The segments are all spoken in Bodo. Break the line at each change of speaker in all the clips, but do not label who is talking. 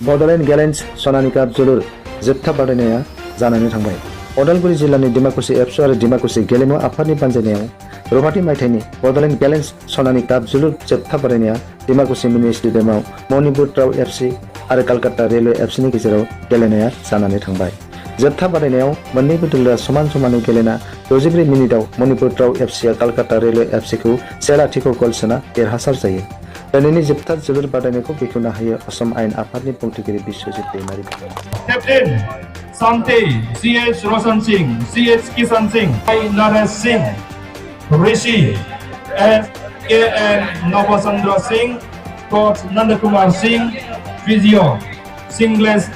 बड'लेण्ड गेलेन्स सनानि काप जोलुर जोबथा बादायनाया जानानै थांबाय। उदालगुरि जिल्लानि डिमाकुसि एबसु आरो डिमाकुसि गेलेमु आफादनि बानजायनायाव रुवाथि मायथाइनि बड'लेण्ड गेलेन्स सनानि काप जोलुर जोबथा बादायनाया डिमाकुसि मिनि स्टेडियामाव मणिपुर ट्राउ एफसि आरो कलकाता रेलवे एफसिनि गेजेराव गेलेनाया जानानै थांबाय। जोबथा बादायनायाव मोन्नैबो दोलोआ समान समानै गेलेना 64 मिनिटाव मणिपुर ट्राउ एफसिआ कलकाता रेलवे एफसिखौ 1-0 गल सोना देरहासार जायो। दिनैनि जोबथा जोलुर बादायनायखौ बेखेवनो हायो असम आयेन आफादनि बुंथिगिरि बिश्वजित दैमारि।
कैप्टन शांति सीएच रोशन सिंह, सीएच किशन सिंह, नरेश सिंह, ऋषि N Navchandra Singh, coach Nand Kumar Singh, physio सिंगलेस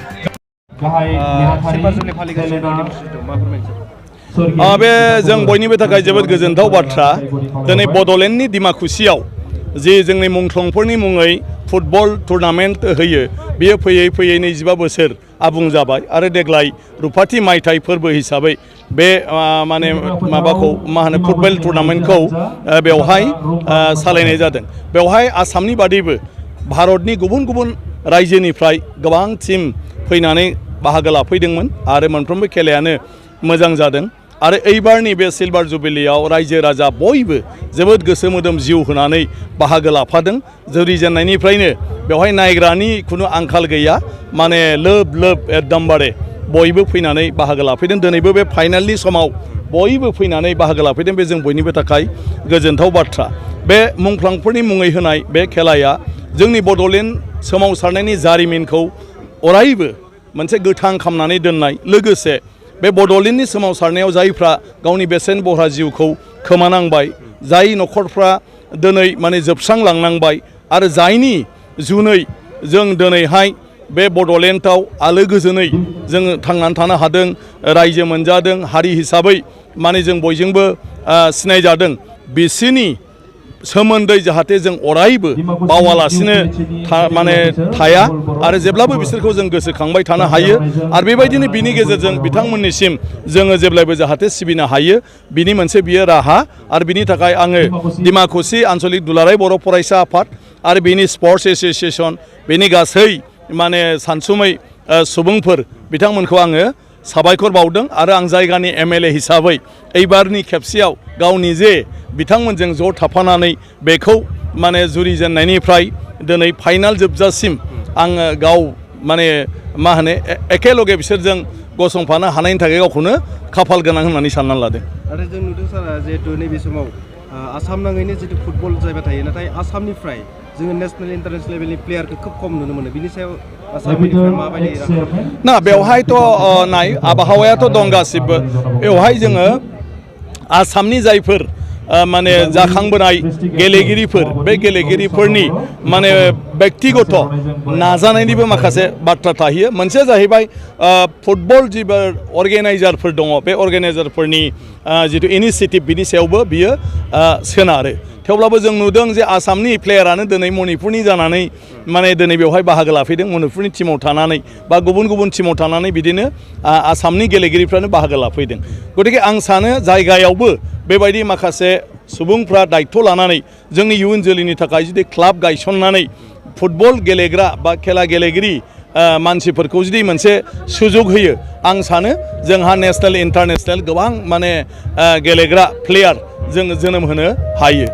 बे जों बयनिबो थाखाय जोबोद गोजोनथाव बाथ्रा। दिनै बड'लेण्डनि डिमाकुसियाव जे जोंनि मुंख्लंफोरनि मुङै फुटबल टुर्नामेन्ट होयो, बेयो फैयै फैयै 25 बोसोर आबुं जाबाय आरो देग्लाय रुफाथि मायथाइ फोरबो हिसाबै बे माने माबाखौ मा होनो फुटबल टुर्नामेन्टखौ बेवहाय सालायनाय जादों। बेवहाय आसामनि बादैबो भारतनि गुबुन गुबुन रायजोनिफ्राय गोबां टीम फैनानै बाहागो लाफैदोंमोन आरो मोनफ्रोमबो खेलायानो मोजां जादों। आरो एइबारनि बे सिलभार जुबिलियाव रायजो राजा बयबो जोबोद गोसो मोदोम जिउ होनानै बाहागो लाफादों। जुरिजेननायनिफ्रायनो बेवहाय नायग्रानि खुनु आंखाल गैया, माने लोब लोब एकदमबारे बयबो फैनानै बाहागो लाफैदों। दिनैबो बे फाइनालनि समाव बयबो फैनानै बाहागो लाफैदों। बे जों बयनिबो थाखाय गोजोनथाव बाथ्रा। बे मुंख्लंफोरनि मुङै होनाय बे खेलाया जोंनि बड'लेण्ड सोमावसारनायनि जारिमिनखौ अरायबो मोनसे गोथां खालामनानै दोननाय, लोगोसे बे बड'लेण्डनि सोमावसारनायाव जायफ्रा गावनि बेसेन बह्रा जिउखौ खोमानांबाय, जाय न'खरफ्रा दिनै माने जोबस्रांलांनांबाय आरो जायनि जुनै जों दिनैहाय बे बड'लेण्डआव आलो गोजोनै जों थांनानै थानो हादों, रायजो मोनजादों, हारि हिसाबै माने जों बयजोंबो सिनायजादों। बिसोरनि सोमोन्दै जाहाथे जों अरायबो बावालासिनो माने थाया आरो जेब्लाबो बिसोरखौ जों गोसोखांबाय थानो हायो आरो बेबायदिनो बिनि गेजेरजों बिथांमोननिसिम जोङो जेब्लायबो जाहाथे सिबिनो हायो, बिनि मोनसे बियो राहा। आरो बिनि थाखाय आङो डिमाकुसि आन्चलिक दुलाराय बर' फरायसा आफाद आरो बिनि स्पर्ट्स एस'सिएशन, बेनि गासै माने सानसुमै सुबुंफोर बिथांमोनखौ आङो साबायखर बावदों। आरो आं जायगानि एमएलए हिसाबै एइबारनि खेबसेयाव गावनि जे बिथांमोनजों ज' थाफानानै बेखौ माने जुरिजेननायनिफ्राय दिनै फाइनाल जोबजासिम आङो गाव माने मा होनो एखेलगे बिसोरजों गसंफानो हानायनि थाखाय गावखौनो खाफाल गोनां होननानै साननानै लादों।
आरो जों नुदों सार, जिहेतु नैबे समाव आसाम नाङैनो जितु फुटबल जायगा थायो, नाथाय आसामनिफ्राय जोङो नेसनेल इन्टारनेसनेल लेभेलनि प्लेयारखौ खोब खम नुनो मोनो। बिनि सायाव आसामनिफ्राय माबायदि
ना बेवहायथ' नाय आबहावायाथ' दं गासिबो। बेवहाय जोङो आसामनि जायफोर माने जाखांबोनाय गेलेगिरिफोर, बे गेलेगिरिफोरनि माने व्यक्तिगत नाजानायनिबो माखासे बाथ्रा थाहैयो। मोनसे जाहैबाय फुटबल जि अर्गेनाइजारफोर दङ, बे अर्गेनाइजारफोरनि जितु इनिसियेटिभ, बिनि सायावबो बियो सोनारो। थेवब्लाबो जों नुदों जे आसामनि प्लेयारानो दिनै मणिपुरनि जानानै माने दिनै बेवहाय बाहागो लाफैदों। मणिपुरनि टीमाव थानानै बा गुबुन गुबुन टीमाव थानानै बिदिनो आसामनि गेलेगिरिफ्रानो बाहागो लाफैदों। गतिके आं सानो जायगायावबो बेबायदि माखासे सुबुंफ्रा दायित्व लानानै जोंनि इयुन जोलैनि थाखाय जुदि क्लाब गायसननानै फुटबल गेलेग्रा बा खेला गेलेगिरि मानसिफोरखौ जुदि मोनसे सुजुग होयो, आं सानो जोंहा नेसनेल इन्टारनेसनेल गोबां माने गेलेग्रा प्लेयार जों जोनोम होनो हायो।